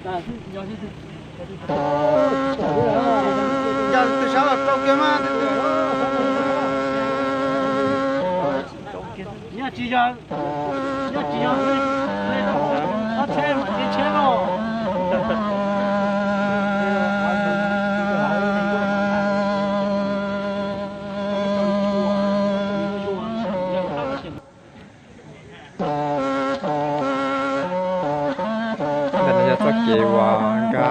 Yog tus sab los rau kiag mas. Yog tsis yog, yog tsis yog, ob tsheb mas tsis tsheb los. Ntawm no yog txoj kev uas nkag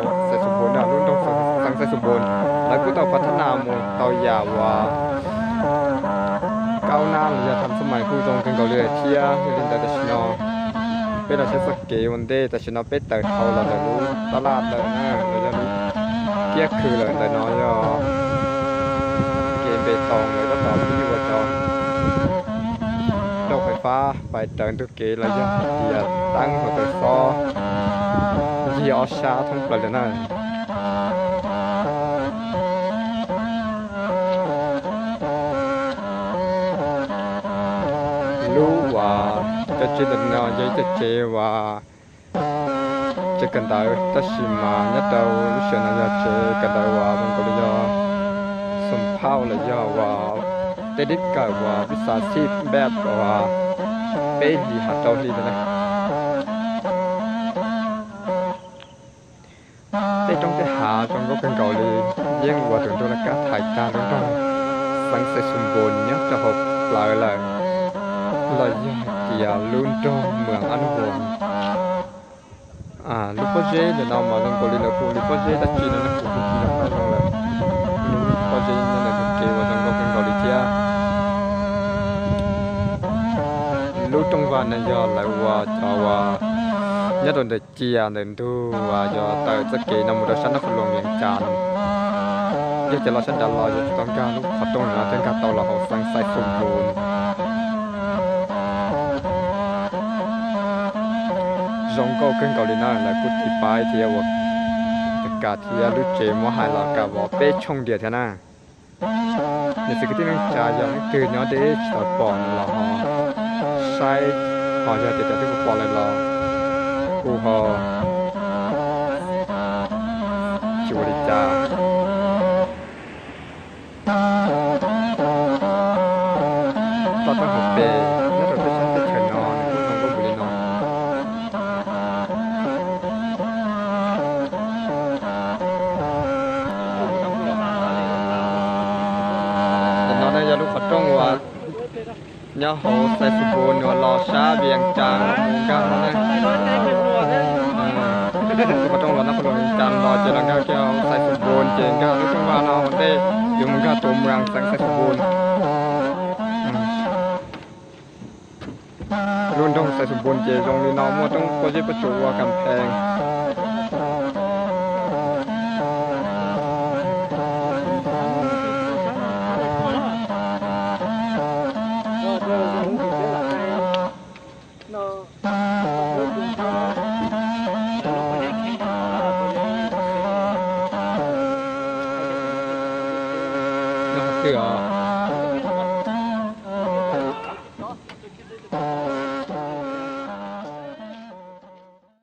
hauv Xais Xus Npoos, lub nroog Xeev Xais Xus Npoos. Lawv kuj tau phav thab na mus tau yam uas kaub nab los yog tham xub mais kuj zoo kawg nkaus li lawm thiab. Yog li ntawd tam sim no peb los saib txoj kev ua ntej. Tam sim no peb tawm dhau los ntawm lub tab laj lawm na, los yog lub kiab khw lawm. Ntawm no yog kev npe toos lawv tab tom pib ua cov rau fais fab fais rawv ntug kev los yog hais tias teeb hauv taws xob ncig ob sab thoob plaws lawm na. Lub uas cov tsev ntawm no yog ib cov tsev uas tsev kawm ntawv, tab sis mas nyob rau lub sij hawm no yog tsev kawm ntawv uas zoo nkaus li yog xom phauj los yog uas tej dib kawm uas pib xav xij npaj uas peb hlis hos rau hli ntawd na. Tej roob tej hav zoo nkauj kawg nkaus li, yeej ua tus ntuj laj kab thaiv tag lub nroog Xeev Xais Xus Npoos nyob rau hauv plawv lawm, los yog hais tias lub nroog Mws Ab Voos. Lub pob zeb ntawm no mas zoo nkaus li lawv hu lub pob zeb dab tsi no kuv kuj tsis nco qab zoo lawm. Lub pob zeb nyob ntawm ntug kev uas zoo nkauj kawg nkaus li thiab. Lub rooj vag no yog lawv ua cov uas nyob rau ntawm cia ntawm ntug uas yog tawm txoj kev no mus rau sab Nab Qhoos Loos Vias Cas. Yog tias los sab nrad los yuav tsum tau nkag lub qhov rooj no thiaj nkag tau los hauv Xeev Xais Xus Npoos. Zoo nkauj kawg nkaus li na, lawv kuj tiv paib thiab ua kas thiab lub tsev muab hais los kam vov peb tshooj diam thiab na. Niam txiv kwv tij neej tsa yog leej twg nyob deb tsis tau pom no los ho saib, ho yog tias cov twb pom lawm los kuj ho tsis ua li cas. Toj roob hauv pes nyob rau peb sab teb chaws no nws kuj zoo nkauj npaum li no. Ntawm no ne yog lub qhov rooj uas nyob hauv Xais Xus Npoos uas los sab Vias Cas mus nkag no ne. Lub qhov rooj los Nab Qhoos Loos Vias Cas los ces los nkag kiag hauv Xais Xus Npoos ces nkag lub rooj vag no ua ntej yuav mus nkag tus moos xeev Xais Xus Npoos. Lub nroog Xais Xus Npoos ces zoo li no, muaj roob pob zeb pob tsuas ua kas phees. Nyob qhov twg os?